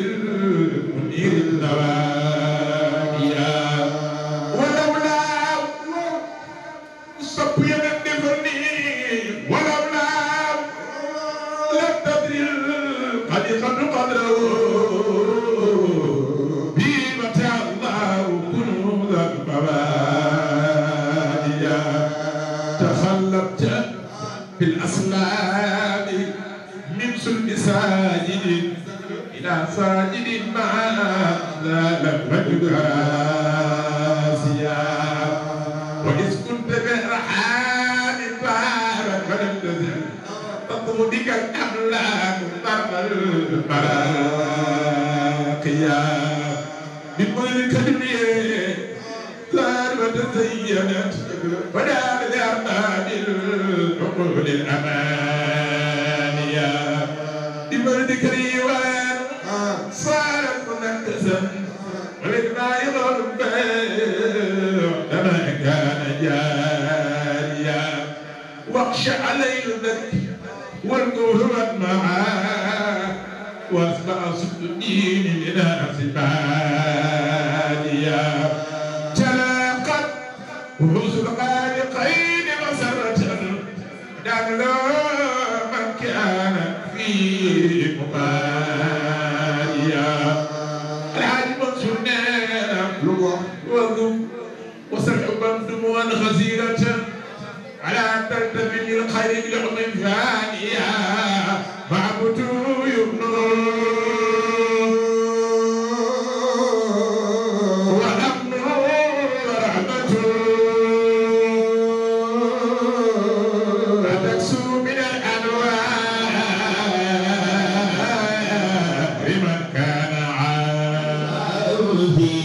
المنير النوائيا ولولا صبيا النفرني ولولا لم تدري القديقة قدره بمتى الله كنوز البواديا تخلبت في الأسلام من سلم ساجد إلى ساجد ما زال المجد راسيا وإذ كنت برحال بارك فلم تزل تطلب بك الأملاك ضرب المراقيا بملك الدنيا زار وتزينت فدار لأرباب العقول الأمانية بملك الريوان صارت منكسا ولكنا يغرب لما كان جاريا واخشى عليه الذكي والقهر معاه واصبح صدق الدين لناس باديا تلاقت وحوش الخالقين مسرة دان من كان في مباديا الحاج منصور نام وذم وسحبا دموعا غزيرة على تلتفت الخير بالعظم فانيا فاعبدوا يبنون وأمنوا ورحمة فتكسو من الأنوار من كان عابدي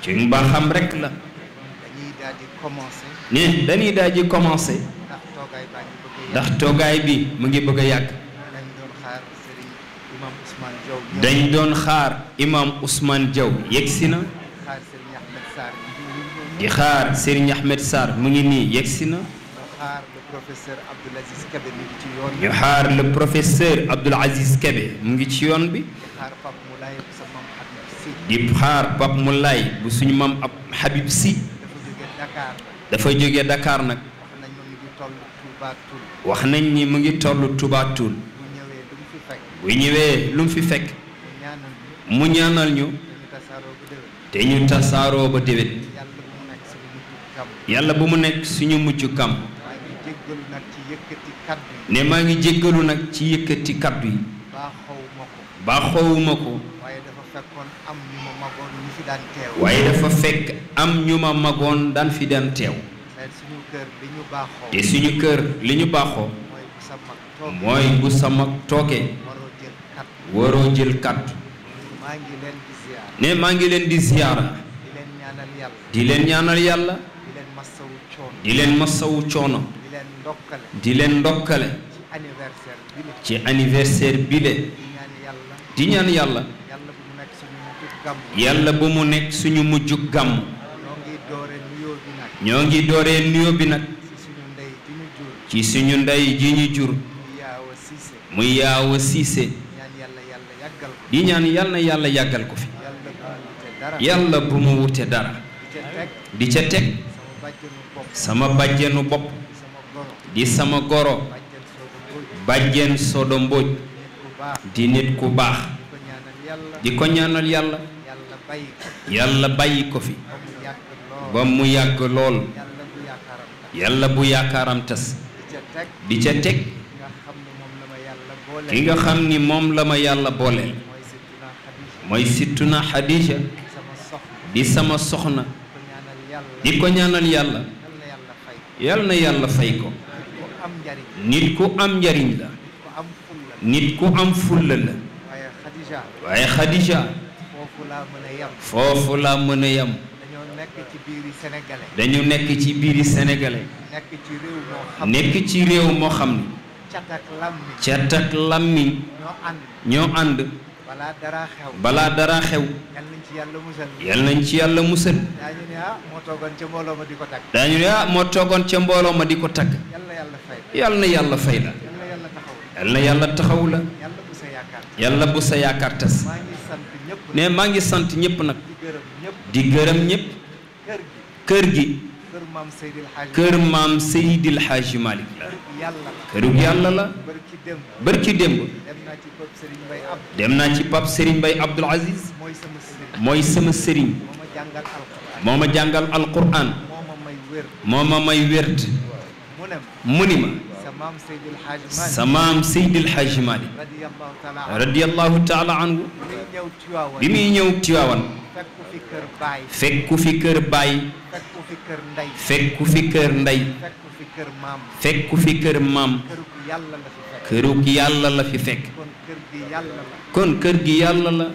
ci mbaaxam rek la ne dañuy daal di commencé ndax toogaay bi mu ngi bëgg a yàgg dañ doon xaar imam Ousmane Diaw yegsi na di xaar Serigne Ahmed Sarr mu ngi nii yegsi na ñu xaar le professeur Abdoul Aziz Kébé mu ngi ci yoon bi di xaar Pape Moulay bu suñu mam ab Habib Sy dafa jóge Dakar nag wax nañ ni mu ngi toll Touba Toul bu ñëwee lu mu fi fekk mu ñaanal ñu te ñu tasaaroo ba déwén yàlla bu mu nekk suñu mujj kam ne maa ngi jéggalu nag ci yëkkati kaddu yi baaxoowuma ko waaye dafa fekk am ñu ma magoon daan fi daan teew te suñu kër li ñu baaxoo mooy bu sa mag toogee waroo jël kaddu ne maa ngi leen di ziyaara di leen ñaanal yàlla di leen masawu coono di leen ndokkale ci anniversaire bile di ñaan yàlla yàlla bu mu nekk suñu mujj gàmm ñoo ngi dooree nuyoo bi nag ci suñu ndey ji ñu jur muy Yaawa Siise di ñaan yal na yàlla yàggal ko fi yàlla bu mu wute dara di ca teg sama bàjjenu bopp di sama goro bàjjen Sodo Mbóoj di nit ku baax di ko ñaanal yàlla yàlla bàyyi ko fi ba mu yàgg lool yàlla bu yaakaaram tas di ca teg ki nga xam ni moom la ma yàlla booleel mooy Sittuna Xadija di sama soxna di ko ñaanal yàlla yal na yàlla fay ko nit ku am njariñ la nit ku am fulla la waaye Xadija foofu laa mën a yam dañu nekk ci biiri sénégalais nekk ci réew moo xam ni cat ak làmmiñ ñoo ànd balaa dara xew yal nañ ci yàlla musal daañu ne moo toogoon ca mbooloo ma di ko tagg yal na yàlla fay la yal na yàlla taxaw la yàlla bu sa yaakaar tas ne maa ngi sant ñëpp nag di gërëm ñëpp kër gi kër maam Seydil Hadji Malick la kërug yàlla la bërki démb dem naa ci Pape Serigne Mbaye Abdoul Aziz mooy sama sëriñ moo ma jàngal alquran moo ma may wérd mu ni ma sa maam Seydil Hadji Malick radiyallahu taala anhu bi muy ñëw Tiwaawan fekku fi kër baay fekku fi kër ndey fekku fi kër maam kërug yàlla la fi fekk kon kër gi yàlla la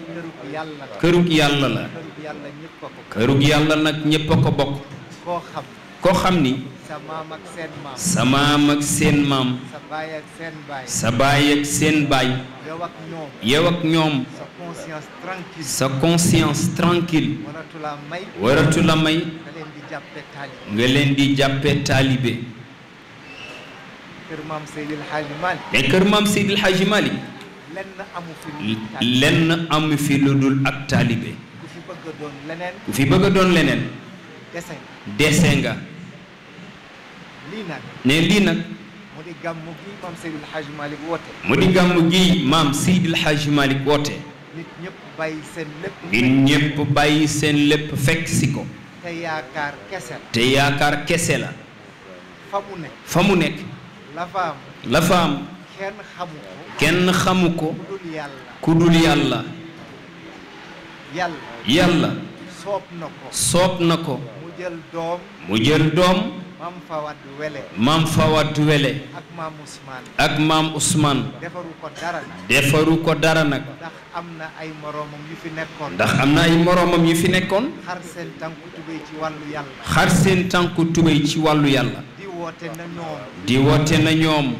kërug yàlla la kërug yàlla nag ñépp a ko bokk koo xam ni sa maam ak seen maam sa baay ak seen baay yow ak ñoom sa conscience tranquille waratu la may nga leen di jàppe taalibe mais kër maam Seydil Hadji Malick lenn amu fi lu dul ak taalibe ku fi bëgg a doon leneen dese nga ne lii nag mu di gàmmu gi maam Seydil Hadji Malick woote mu di gàmmu gi maam Seydil Hadji Malick woote nit ñëpp bàyyi seen lépp fekk si ko te yaakaar kese la fa mu nekk la fa am kenn xamu ko ku dul yàlla soob na ko mu jël doom maam Fawad Wele ak maam Ousmane defaru ko dara nag ndax am na ay moroomam yu fi nekkoon xar seen tànku tubéy ci wàllu yàlla di woote na ñoom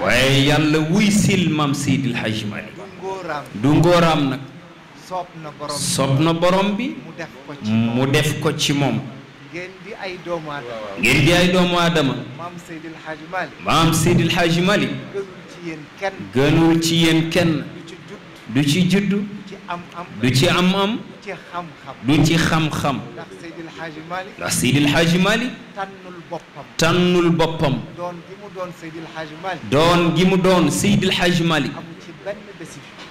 waaye yàlla wuy sil maam Seydil Hadji Malick du ngóoraam nag soob na borom bi mu def ko ci moom ngeen di ay doomu aadama maam Seydil Hadji Malick gënul ci yéen kenn du ci juddu du ci am-am du ci xam-xam ndax Seydil Hadji Malick tànnul boppam doon gi mu doon Seydil Hadji Malick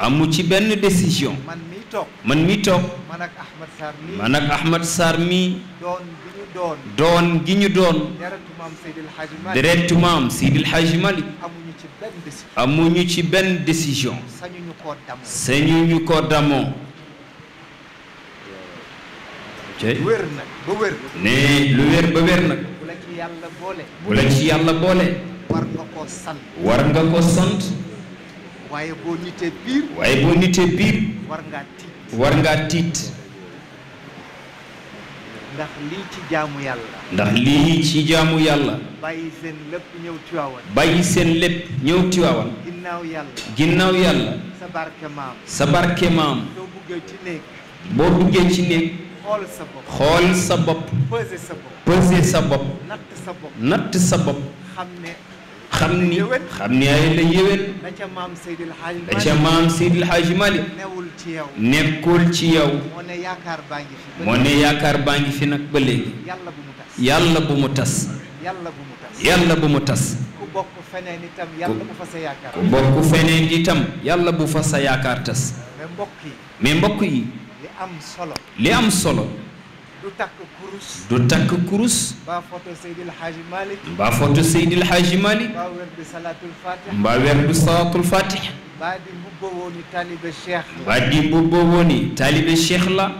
amu ci benn décision man mi toog man ak Ahmed Sarr mi doon gi ñu doon deretu maam Seydil Hadji Malick amuñu ci benn décision sañuñu ko damoo ne lu wér ba wér nag bu la ci yàlla boole war nga ko sant waaye boo nitee biir war ngaa tiit ndax lii ci jaamu yàlla bàyyi seen lépp ñëw Tiwaawan ginnaaw yàlla sa barke maam boo duggee ci néeg xool sa bopp peser sa bopp natt sa bopp xam ni ay la yéwén da ca maam Seydil Hadji Malick nekkul ci yow moo ne yaakaar baa ngi fi nag ba léegi yàlla bu mu tas yàlla bu mu tas ku bokk feneen itam yàlla bu fa sa yaakaar tas mais mbokk yi li am solo du takk kurus mbaa photo Seydil Hadji Malick mbaa werdu salaatul fatih mbaa di mbubboo wooni taalibe cheikh la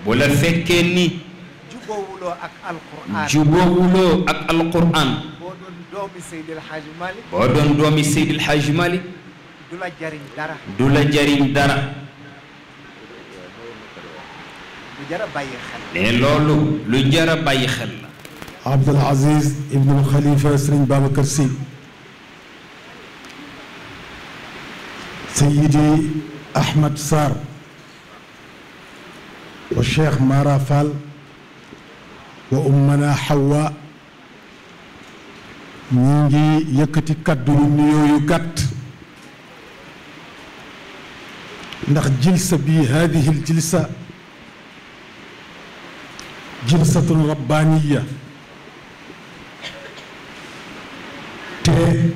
bu la fekkee ni jubóowuloo ak alquran boo doon doomi Seydil Hadji Malick du la jariñ dara ne loolu lu jar a bàyyi xel la. Abdoul Aziz Ibn Khalifa Serigne Babacar Sy Seydi Ahmed Sarr wa Cheikh Mara Fall wa Ummana Hawa ñu ngi yëkkati kaddu yu nuyoo yu gàtt ndax jilsa bi hadihi al jilsa jilsatun rabbaniya te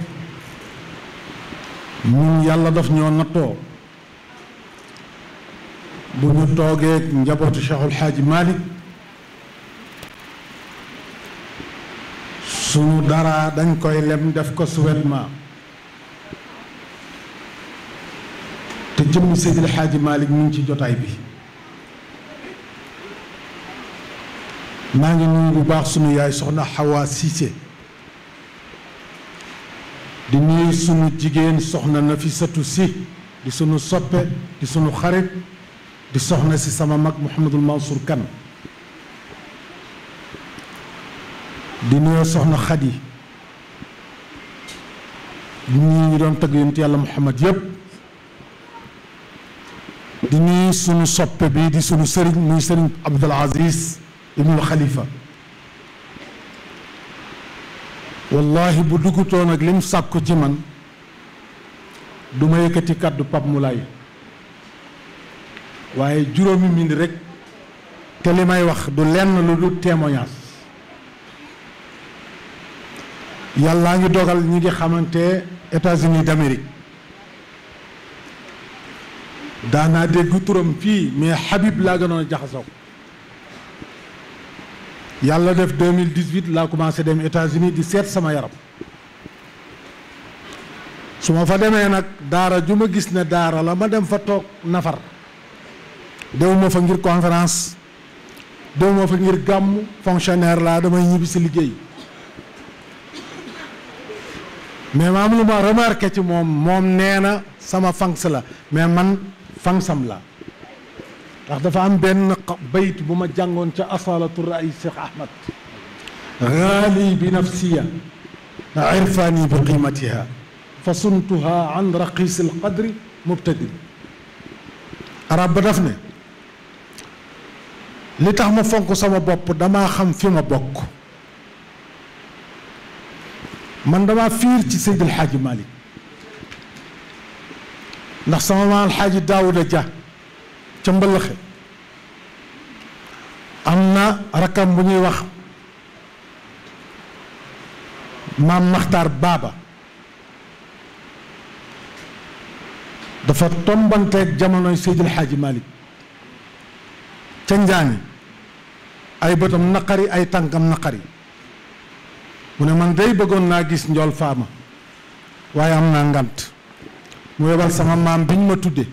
ñun yàlla daf ñoo nattoo bu ñu toogee njabootu Cheikhul Hadji Malick sunu dara dañ koy lem def ko souverainement te jëmm Seydil Hadji Malick mu ngi ci jotaay bi maa ngi nuyu bu baax sunu yaay soxna Hawa Cissé di nuyu sunu jigéen soxna Nafisatu Si di sunu soppe di sunu xarit di soxna si sama mag Mouhamadul Mansour Kane di nuyu soxna Khady di nuyu ñu doon tëgg yonent yàlla Muhammad yépp di nuyu sunu soppe bi di sunu sëriñ muy sëriñ Abdoul Aziz Ibnul Khalifa wallahi bu duggutoon ak lim sàkku ci man du ma yëkkati kàddu Pape Moulay waaye juróomi minute rek te li may wax du lenn lu du témoignage yàllaa ngi dogal ñi ngi xamante États-Unis d'Amérique daanaa dégg turam fii mais Habib laa gënoon a jaxasoo yàlla def 2018 laa commencé dem États-Unis di seet sama yaram su ma fa demee nag daara ju ma gis ne daara la ma dem fa toog nafar dewuma fa ngir conférence dewuma fa ngir gàmm fonctionnaire laa damay ñibbi si liggéey mais ma am lu ma remarqué ci moom nee na sama fanks la mais man fangsam la ndax dafa am benn bayt bu ma jàngoon ca asalatu raay Cheikh Ahmad gaali bi nafsiya irfani bi qimatiha fa suntuha an raqis al qadri mubtadi arab ba daf ne li tax ma fonk sama bopp damaa xam fi ma bokk man damaa fiir ci Seydil Hadji Malick ndax sama maam Alxaaji Daawuda Dia ca mbëlëxe am na rakkam bu ñuy wax maam Maxtaar Baaba dafa tombanteeg jamonoy Seydil Hadji Malick ca Njaani ay bëtam naqari ay tànkam naqari mu ne man day bëggoon naa gis njool faama waaye am naa ngant mu yebal sama maam biñ ma tudde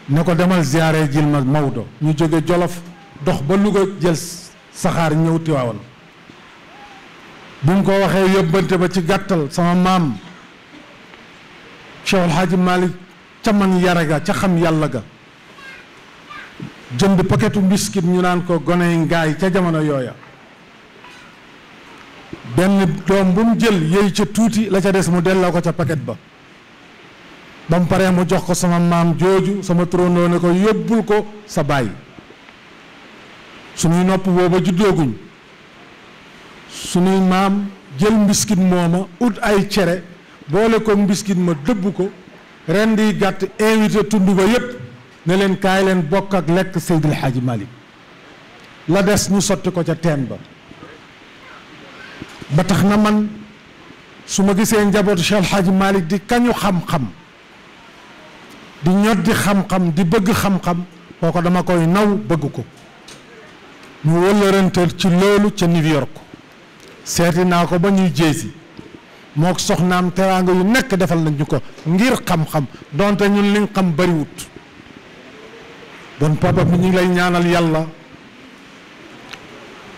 ne ko demal ziyaare jil ma Maodo ñu jóge Jolof dox ba Louga jël saxaar ñëw Tiwaawan bi mu ko waxee yóbbante ba ci gàttal sama maam Cheikh El Hadji Malick ca man yare ga ca xam yàlla ga jënd paquetu biscuit ñu naan ko goney ngaay ca jamono yooya benn doom bu mu jël yëy ca tuuti la ca des mu delloo ko ca paquet ba ba mu paree mu jox ko sama maam jooju sama turandoo ne ko yóbbul ko sa baay suñuy nopp booba juddooguñ suñuy maam jël mbiskit mooma ut ay cere boole ko mbiskit ma dëbb ko ren di gàtt invité tund ba yépp ne leen kaay leen bokk ak lekk Seydil Hadji Malick la des ñu sotti ko ca teen ba tax na man su ma gisee njabootu Cheikh Hadji Malick di kañu xam-xam di ñoddi xam-xam di bëgg xam-xam kooko dama koy naw bëgg ko ñu wëllërante ci loolu ca New York seeti naa ko ba ñuy jéesi mook soxnaam teraanga yu nekk defal nañu ko ngir xam-xam donte ñun liñ xam bariwut bon papa bi ñu ngi lay ñaanal yàlla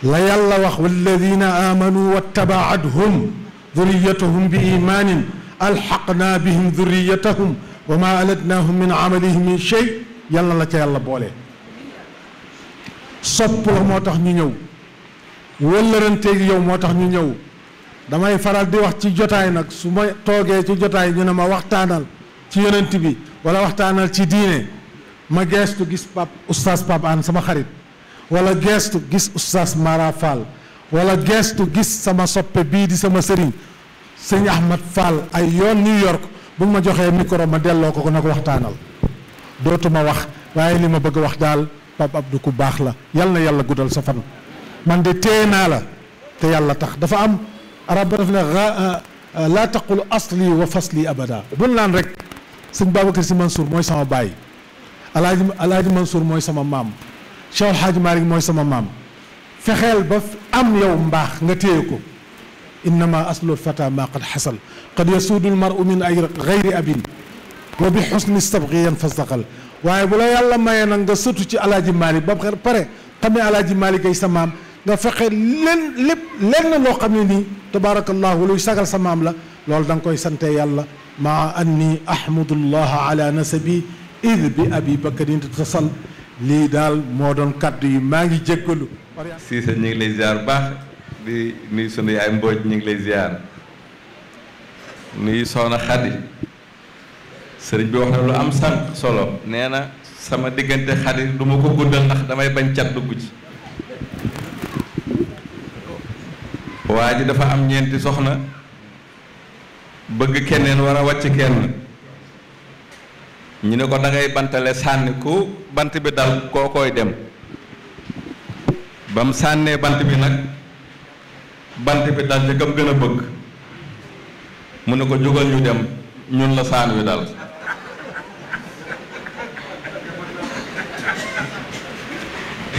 la yàlla wax walladina amanu wattabaatuhum dhurriyatuhum bi imanin alxaqna bihim dhurriyatahum wa ma alatnahum min amalihim min shay yàlla la ca yàlla boole sopp la moo tax ñu ñëw wëllëranteeg yow moo tax ñu ñëw damay faral di wax ci jotaay nag su ma toogee ci jotaay ñu ne ma waxtaanal ci yonent bi wala waxtaanal ci diine ma geestu gis oustaz Pape Hann sama xarit wala geestu gis oustaz Mara Fall wala geestu gis sama soppe bii di sama sëriñ sëñ Ahmad Fall ay yoon New York bu ma joxee micro ma delloo ko nag waxtaanal dootuma wax waaye li ma bëgg wax daal Pape Abdou ku baax la yal na yàlla guddal sa fan man de téye naa la te yàlla tax dafa am arab ba daf ne laa taqul asli wa fasli abada bun naan rek sëñ Babacar Sy Mansour mooy sama baay alaaji Mansour mooy sama maam Cheikh El Hadji Malick mooy sama maam fexeel ba am yow mbaax nga téye ko innama aslul fata ma qad xasal qad yasuudu lmaru min ay gayri abin wa bi xusni sabqi yan fasaqal waaye bu la yàlla mayee nag nga sëtu ci alaaji Malick ba pare xamee alaaji Malick ay sa maam nga fexe lenn loo xam ne nii tabaarakallahu luy sagal sa maam la loolu da nga koy sante yàlla maa anni ahmadullaha ala nasabi id bi abi bakarin tasal lii daal moo doon kaddu yi maa ngi jéggalu Cissé ñu ngi lay ziar baax di nuyu sunu yaay Mbooj ñu ngi lay ziar nuyu soxna Xadi sëriñ bi wax na lu am sànq solo nee na sama diggante Xadi du ma ko guddal ndax damay bañ cat dugg ci waa ji dafa am ñeenti soxna bëgg kenneen war a wàcc kenn ñu ne ko da ngay bantale sànni ku bant bi dal koo koy dem ba mu sànnee bant bi nag bant bi dal ci kam gën a bëgg mu ne ko jógal ñu dem ñun la saan wi dal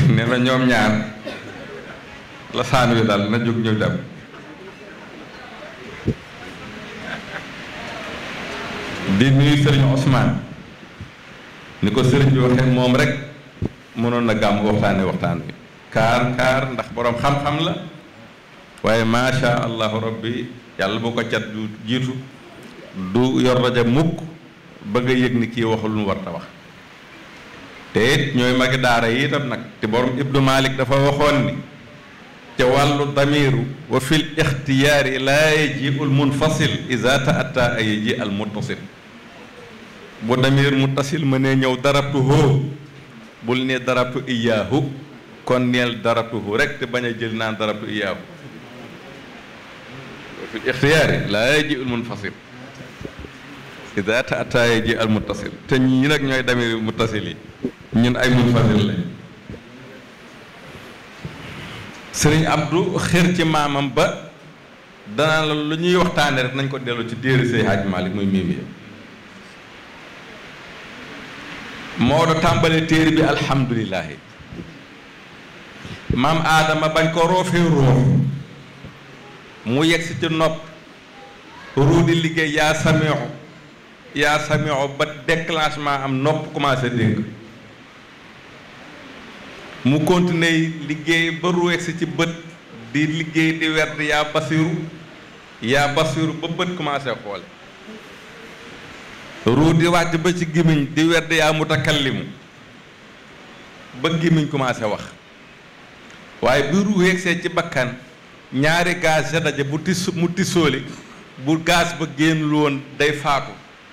nee na ñoom ñaar la saan wi dal na jóg ñu dem di nuyu sëriñ Ousmane ni ko sëriñ bi waxee moom rek mënoon na gàmm waxtaan wi kaar ndax boroom xam-xam la waaye macha allahu rabbi yàlla bu ko cat du jiitu du yor rajo mukk bëgg a yëg ni kii waxul lu mu war ta wax te it ñooy magi daara yi itam nag te borom Ibnu Malik dafa waxoon ni ca wàllu damiru wa fil ixtiyaari laa yaji ul munfasil iza ta'atta ay yaji al muttasil bu damir muttasil ma ne ñëw darabtuhu bul ne darabtu iyaahu kon neel darabtuhu rek te bañ a jël naan darabtu iyaahu wa fil ixtiyaari laa yaji ul munfasil iza ta'atta yaji al muttasil te ñi nag ñooy damir muttasil yi ñun ay munfasil lañ sëriñ Abdou xër ci maamam ba danaa la lu ñuy waxtaane rek nañ ko dellu ci téere Seydi Hadji Malick muy Mimiya Maodo tàmbale téere bi alhamdulillahi maam aadama bañ ko roofee roof mu yegsi ci nopp ruu di liggéey yaa samiu ba déclenchement am nopp commencé dégg mu continuer liggéey ba ruweegsi ci bët di liggéey di werd yaa basiru ba bët commencé xoole ruu di wàcc ba ci gémmiñ di werd yaa mutakallimu ba gémmiñ commencé wax waaye bi ruweegsee ci bakkan ñaari gaz ya daje mu tissooli bu gaz ba génnul woon day faatu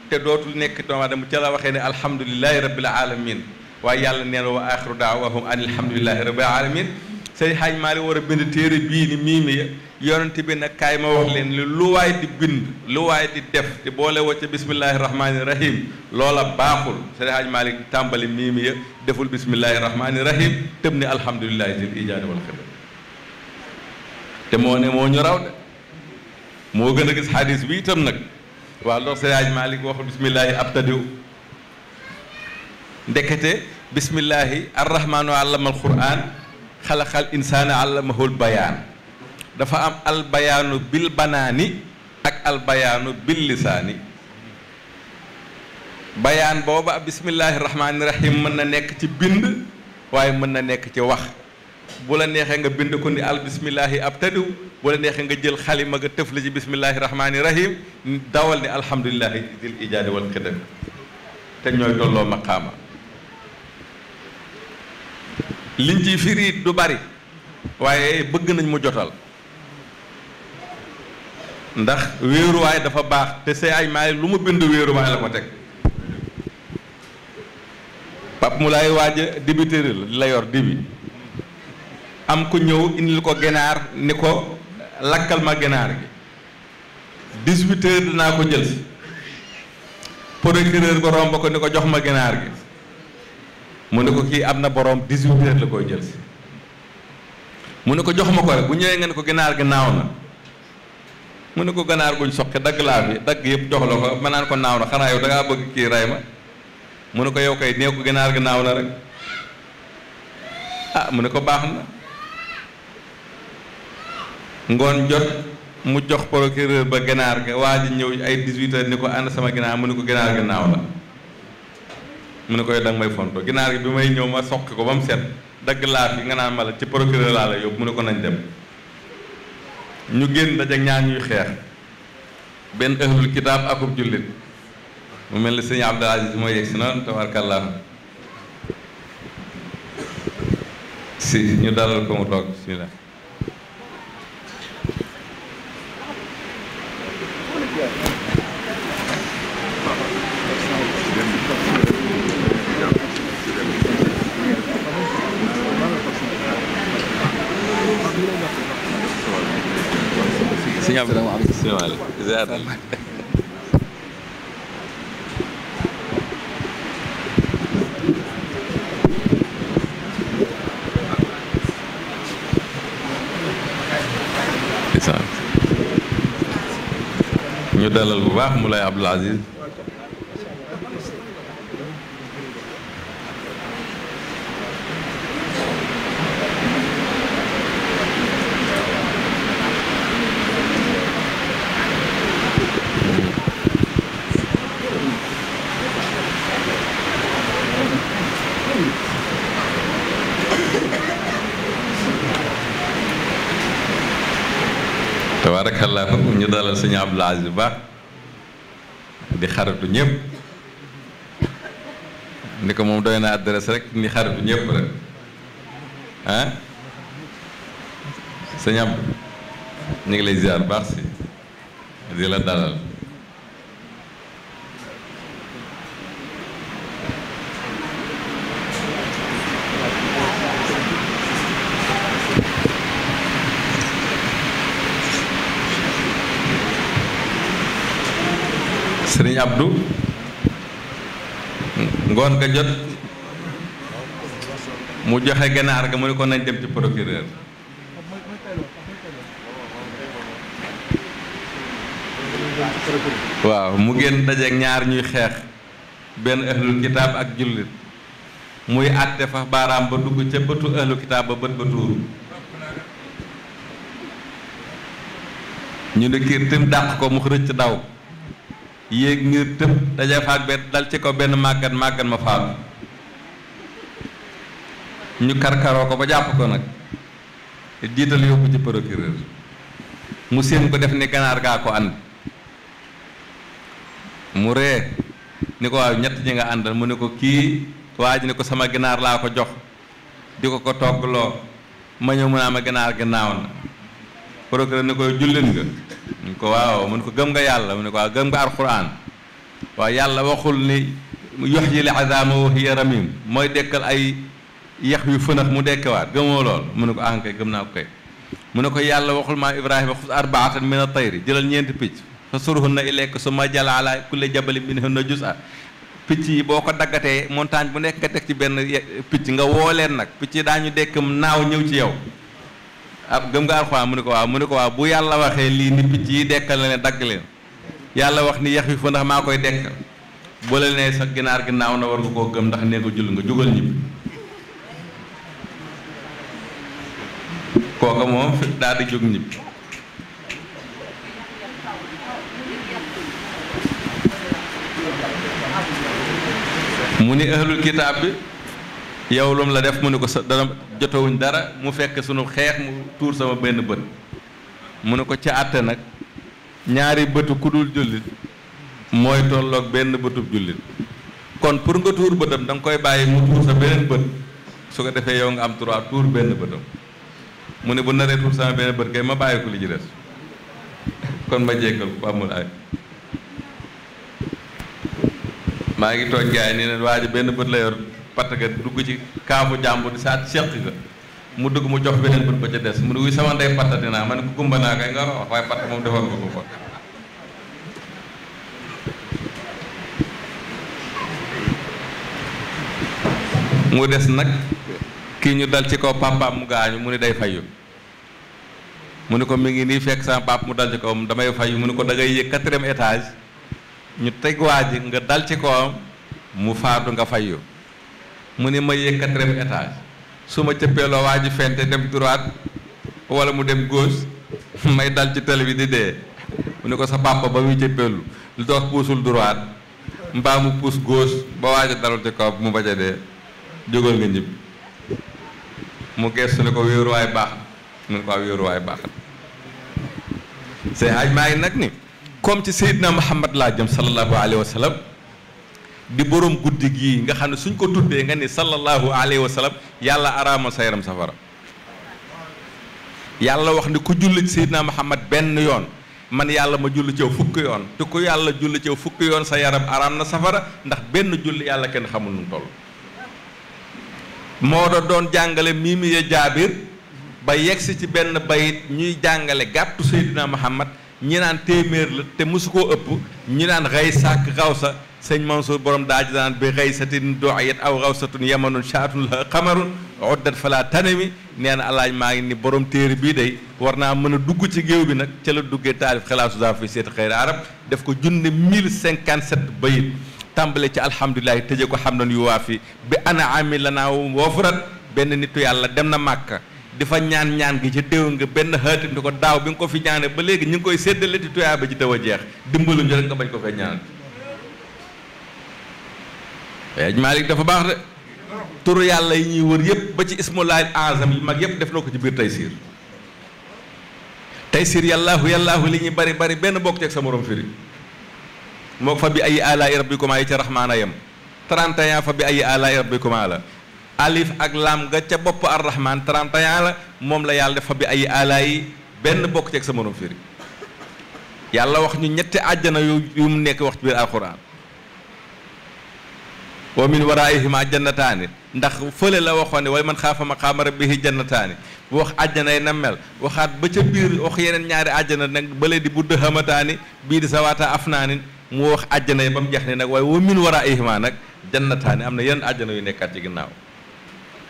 te dootul nekk doomu aadama ca la waxee ne alhamdulillahi rabbil alamin waaye yàlla nee na wa axiru daawahum an alhamdulillahi rabbil alamin Seydi Hadj Malick war a bind téere bii ni miimi yonent bi nag kaay ma wax leen lu waay di bind lu waay di def te boole wacca bismillahi rahmaani rahim loola baaxul Seydi Hadj Malick tàmbali miimi ya deful bismillahi rahmaani rahim tëb ne alhamdulillahi zil ijaadi wal xidam te moo ne moo ñu raw de moo gën a gis xadis bi itam nag waaw loolu Seydi Hadj Malick waxul bismillahi abtadiw ndekete bismillahi arrahmaanu allama alquran xalaqal insaana allamahul bayaan dafa am albayaanu bil banaani ak albayaanu bil lisaani bayaan booba bismillahi rahmaani rahim mën na nekk ci bind waaye mën na nekk ci wax bu la neexee nga bind ko ni al bismillahi abtadiw bu la neexee nga jël xalima nga tëf la ci bismillahi rahmaani rahim dawal ni alhamdulillahi dil ijaadi wal xidam te ñooy tolloo maqaama liñ ciy firi du bari waaye bëgg nañ mu jotal ndax wéeruwaay dafa baax te Seydi Hadj Malick lu mu bind wéeruwaay la ko teg Pape Moulay waaja dibiteri la yor dibi am ku ñëw indil ko ganaar ni ko lakkal ma ganaar gi 18 heures dinaa ko jël si procureur ko romb ko ni ko jox ma ganaar gi mu ne ko kii am na borom 18 heures la koy jël si mu ne ko jox ma ko rek bu ñëwee nga ne ko ganaar gi naaw na mu ne ko ganaar guñ soqi dagg laa fi dagg yëpp jox la ko ma naan ko naaw na xanaa yow da ngaa bëgg kii ray ma mu ne ko yow kay nee ko ganaar gi naaw na rek ah mu ne ko baax na ngoon jot mu jox procureur ba ganaar ga waa ji ñëw ay 18 heures ni ko ànd sama ganaar mu ne ko ganaar gi naaw la mu ne ko yow da nga may fonto ginaar gi bi may ñëw ma soqi ko ba mu set dagg laa fi nga naan ma la ci procureur laa la yóbbu mu ne ko nañ dem ñu génn daje ñaar ñuy xeex benn ahlul kitaab akub jullit mu mel ni sëñ Abdul Aziz mooy yegg si noonu tabarkallah si ñu dalal ko mu toog bismillah salaamaaleykum ñu dalal bu baax Moulay Abdoul Aziz tabarakallah ñu dalal sëñ Abdoul Aziz bu baax di xaritu ñëpp ni ko moom doy na adresse rek ni xaritu ñëpp rek ah sëñ Abdou ñu ngi lay ziar baax si di la dalal sëriñ Abdou ngoon nga jot mu joxe ganaar ga mu ne ko nañ dem ci procureur waaw mu génn dajeek ñaar ñuy xeex benn ahlul kitaab ak jullit muy àtte fa baaraam ba dugg ca bëtu ahlul kitaab ba bët ba tuuru ñu ne kii tim dàq ko mu rëcc daw yéeg ngir tëb daje faak benn dal ci ko benn màggat ma faatu ñu karkaroo ko ba jàpp ko nag jiital yóbbu ci procureur mu séen ko def ni ganaar gaa ko ànd mu ree ni ko waaw ñett ñi nga àndal mu ne ko kii waa ji ne ko sama ganaar laa ko jox di ko ko toggloo ma ñëw mu naa ma ganaar gi naaw na procureur ni ko jullit nga mu ne ko waaw mu ne ko gëm nga yàlla mu ne ko waaw gëm nga alxuraan waaw yàlla waxul ni yuhyi al-'idhaama wa hiya ramiim mooy dekkal ay yax yu fënax mu dekkewaat gëmoo lool mu ne ko ah kay gëm naa ko kay mu ne ko yàlla waxul maa Ibrahima xuz arba'atan min at-tayri jëlal ñeenti picc fasurhunna ilayka summa ij'al 'alaa kulli jabalin minhunna juz'an picc yi boo ko daggatee montagne bu nekk nga teg ci benn picc nga woo leen nag picc yi daañu dekk naaw ñëw ci yow gëm nga Alxuraan mu ne ko waaw bu yàlla waxee lii ni picc yi dekkal na leen dagg leen yàlla wax ni yax wi fa ndax maa koy dekkal boo la nee sa ginaar gi naaw na war nga koo gëm ndax nee ko jull nga jugal ñibbi kooka moom daal di jóg ñibbi mu ni ahlul kitaab bi yow lum la def mu ne ko sa dana jotowuñ dara mu fekk sunu xeex mu tuur sama benn bët mu ne ko ca àtte nag ñaari bëtu ku dul jullit mooy tolloog benn bëtub jullit kon pour nga tuur bëtam da nga koy bàyyi mu tuur sa beneen bët su ko defee yow nga am droit tuur benn bëtam mu ne bu naree tuur sama benn bët kay ma bàyyi ko li ci des kon ma jéggal ko amul ay maa ngi tooñ gaay nii ne waa ji benn bët la yor parce que dugg ci kaafu jàmbur di saat seq ga mu dugg mu jox beneen bët ba ca des mu ne wuy sama ndey pattati naa ma ne ko gumba naa kay nga wax waaye patt moom defal nga ko fa mu des nag kii ñu dal ci kaw papaam mu gaañu mu ne day fayu mu ne ko mi ngi nii fekk sama pap mu dal ci kawam damay fayu mu ne ko da ngay yëg 4e étage ñu teg waa ji nga dal ci kawam mu faatu nga fayu mu ne ma yëg 4e étage su ma cëppeeloo waa ji fente dem droite wala mu dem gauche may dal ci télé bi di dee mu ne ko sa papa ba muy cëppeelu lu tax puusul droite mbaa mu puus gauche ba waa ji dalul ci kaw mu bañ a dee jógal nga ñib mu gestu ne ko wéeruwaay baax mu ne ko wéeruwaay baax say aj maa ngi nag ni comme ci Seydina Muhammad laa jëm sallallahu alayhi wa sallam di borom guddi gii nga xam ne suñ ko tuddee nga ni sallallahu alayhi wa sallam yàlla araamal sa yaram safara yàlla wax ni ku julli ci Seydina Muhammad benn yoon man yàlla ma julli ci yow fukki yoon te ku yàlla julli ci yow fukki yoon sa yaram araam na safara ndax benn julli yàlla kenn xamul nu toll moo doon jàngale miimiya jaabir ba yegsi ci benn bayit ñuy jàngale gàttu Seydina Muhammad ñi naan téeméer la te mosu koo ëpp ñi naan xëy sàkk xaw sa sëñ Mansour borom daa ji daan bi xëy satin doxiyat aw xaw satun yamanun shaatun la xamarun oddat fala tanami nee na alaaj maa ngi ni borom téere bii day war naa mën a dugg ci géew bi nag ca la duggee taalif xilaasu daa fi seet xëyri arab def ko junne 1057 bayit tàmbale ci alhamdulilahi tëje ko xam nan yu waa fi bi ana ami la naa woofurat benn nitu yàlla dem na màkka di fa ñaan gi ci déw nga benn xaatim ni ko daaw bi nga ko fi ñaane ba léegi ñu ngi koy séddale ti tuyaa ba ci taw a jeex dimbalu ñu rek nga bañ ko fee ñaan aj Malik dafa baax de turu yàlla yi ñuy wër yëpp ba ci ismullaahil azam yi mag yëpp def na ko ci biir taysiir yàllaahu li ñuy bari bari benn bokk ceeg sa morom firi moo fa bi ay alaa'i rabbikumaa yi ca raxmaana yam 31 fa bi ay alaa'i rabbikumaa la alif ak lam ga ca bopp arrahman 31 la moom la yàlla def fa bi ay alaa'i benn bokk ceeg sa morom firi yàlla wax ñu ñetti àjjana yu mu nekk wax ci biir alquran wa min waraa'ihima jannataani ndax fële la waxoon ne way man xaafa maqaama rabbihi jannataani wax àjjana yi na mel waxaat ba ca biir wax yeneen ñaari àjjana nag bële di budd xamataani bii di sawaata afnaanin mu wax àjjana yi ba mu jeex ne nag waaye wa min waraa'ihima nag jannataani am na yeneen àjjana yu nekkaat ci ginnaaw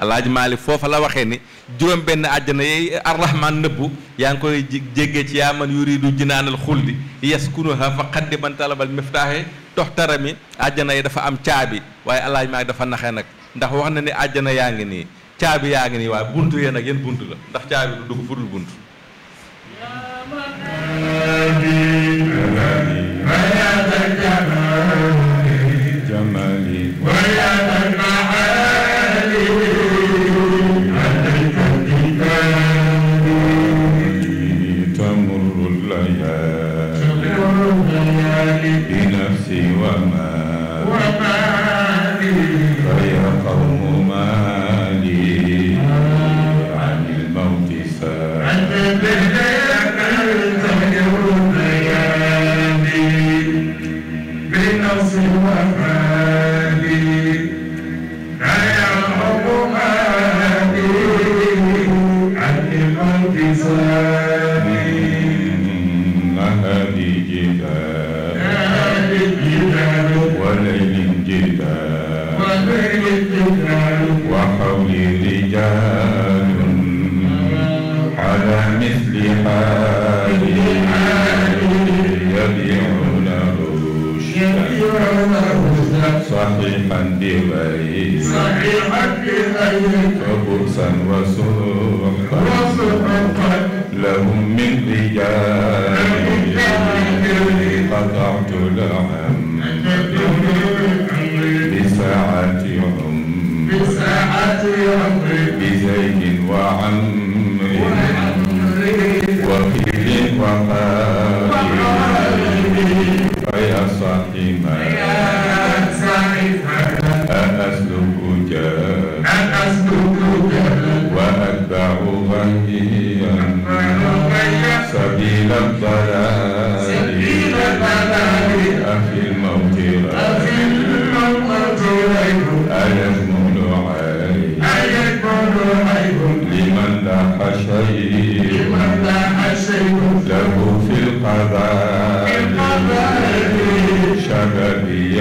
alaaji Maalik foofa la waxee ni juróom benn àjjana yi arrahman nëbbu yaa ngi koy jéggee ci yaa man yuridu jinaanal xuldi yaskunuha fa xaddi man talabal miftaaxe toxtara mi àjjana yi dafa am caabi waaye alaaji Maalik dafa naxe nag ndax wax na ni àjjana yaa ngi nii caabi yaa ngi nii waaye buntu yee nag yéen buntu la ndax caabi du dugg fu dul buntu رجال على مثل حالي يبيعون رشدا صحيحا بغير فبؤسا وسحقا لهم من رجال قطعت لهم بساعة عمر بزيد وعمر وخيل وخالد فيا صاحبا أأسلك وأتبع غيا سبيل الضلال أخي الموت أيكمل عيب لمن لاح شيء له في القضاء شبابي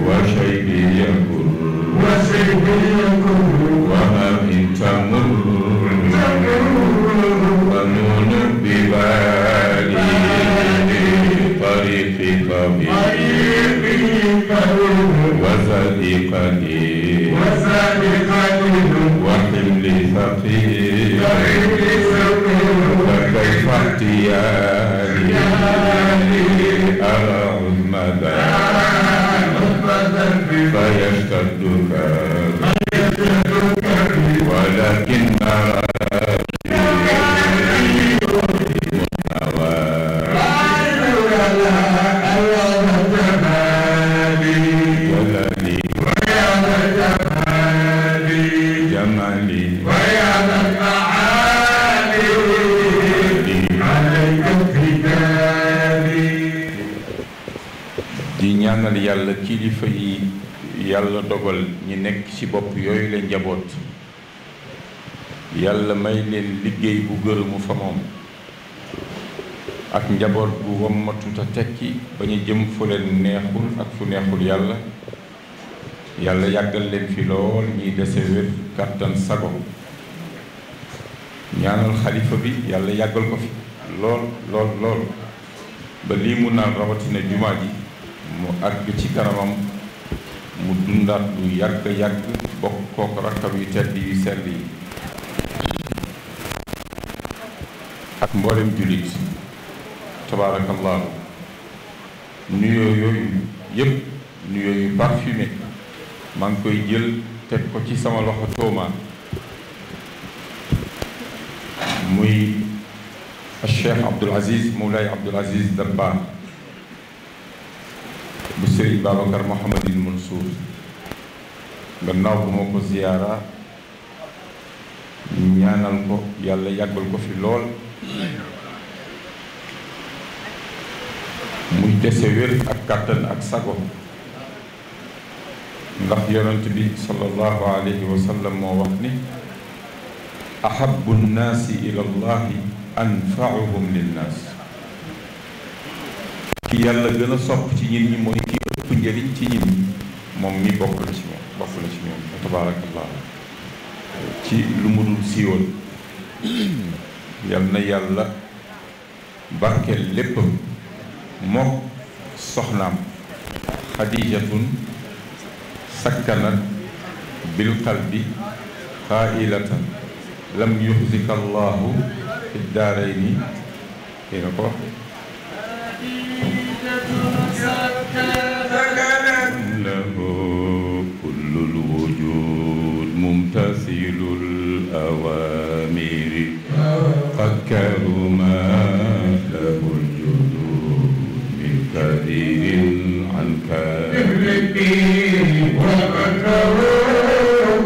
وشيبي يكر وما من تمر ظنون ببالي طريقي طبيب وصديقني وحملي ثقيل فكيف احتيالي أرى عظمة فيشتد كربي ولكن ñaanal yàlla kilifa yi yàlla dogal ñi nekk ci bopp yooyu leen njaboot yàlla may leen liggéey bu gërëmu fa moom ak njaboot bu wammatuta tekki ba ñu jëm fu leen neexul ak fu neexul yàlla yàlla yàggal leen fi lool ñiy dese wér kàttan sago ñaanal xalifa bi yàlla yàggal ko fi lool lool lool ba lii mu naan rawatina jumaa ji mu àgg ci kanamam mu dundaat lu yàgg bokk kook rakkam yu tedd yu sell yi ak mboolem jullit tabaarakallaahu nuyoo yooyu yëpp nuyoo yu parfumé maa ngi koy jël teg ko ci sama loxo tooma muy Cheikh Abdoul Aziz Moulay Abdoul Aziz Dabakh bu Serigne Babacar Mouhamadil Mansour gannaaw bu ma ko ziyaara ñaanal ko yàlla yàggal ko fi lool muy dese wér ak kàttan ak sago ndax yonent bi sallallahu alayhi wa sallam moo wax ni ahabbu nnaasi ila llahi anfa'uhum linnaas ki yàlla gën a sopp ci nit ñi mooy ki ëpp njëriñ ci nit ñi moom mi bokk la ci ñoom tabaarakallah ci lu mu dul siiwal yal na yàlla barkeel léppam mook soxnaam xadijatun sakkanat bil qalbi qaa'ilatan lam yuxzika allahu fi daarayni kii na ko lahu kullul wujud mumtasilul awaamiri qad karuma lahul judud min kadirin an karimi wa annahu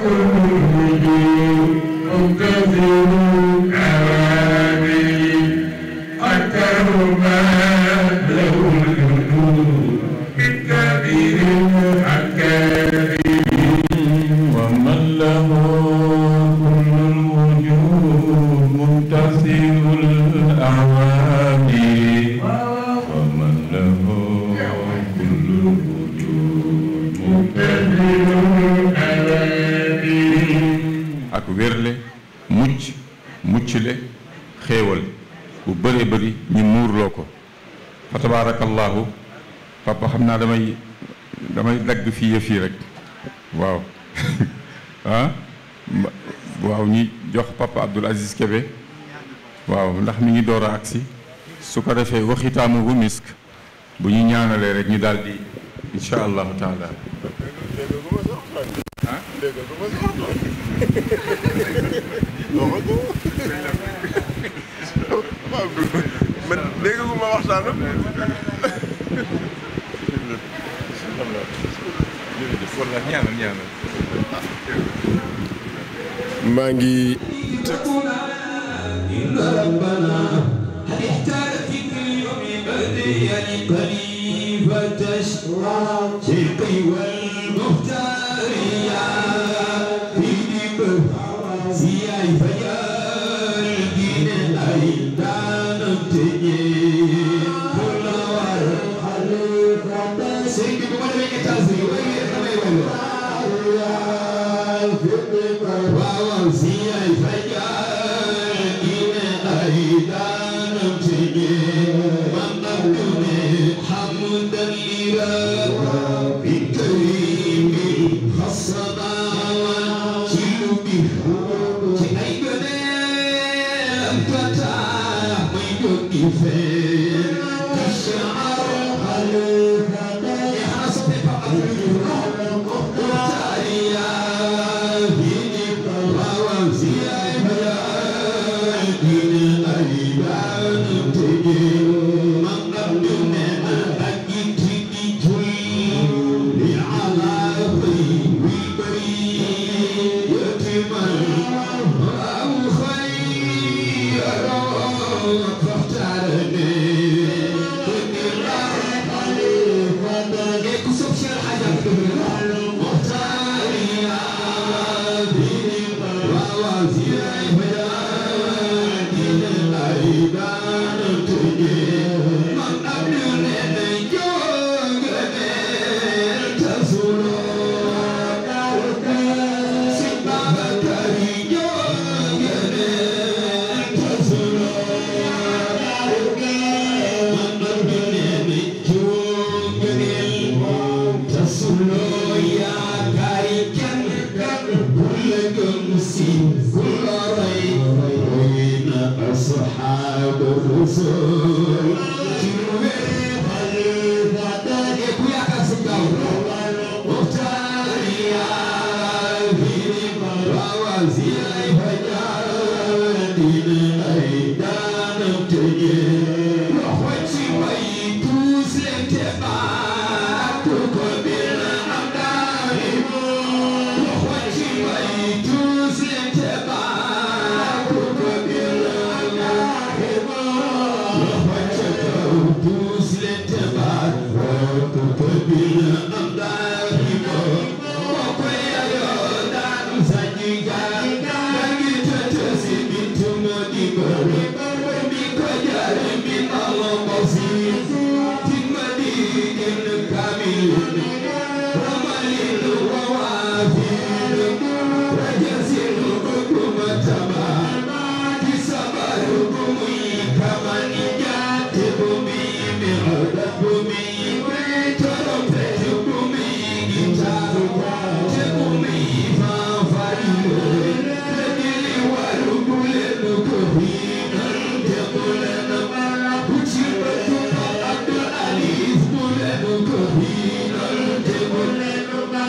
kullul wujud mumtasilul awaamiri qad karuma كل الوجود مبتدئ wérle muccule xéewal bu bëree bëri ñu muurloo ko fa tabaarakallaahu papa xam naa damay dagg fii yëf yi rek waaw waaw ñi jox papa Abdoul Aziz Kébé waaw ndax mi ngi door a agsi su ko defee waxitaamu bu misk bu ñu ñaanalee rek ñu daal di incha allahu taala man dégg nga ma waxtaan maa ngi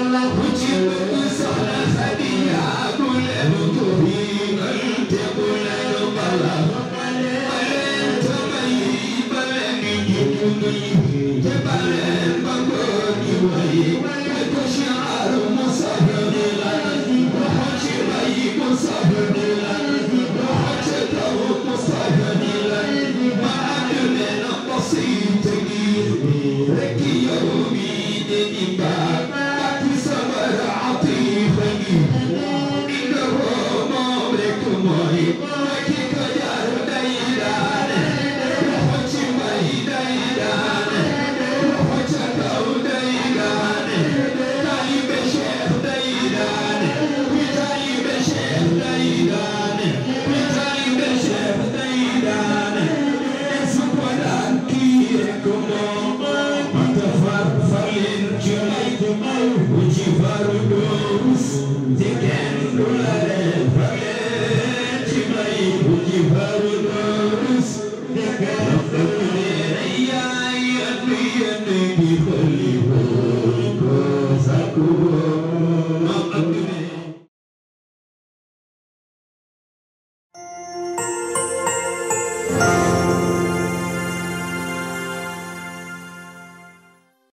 Allah Thank you.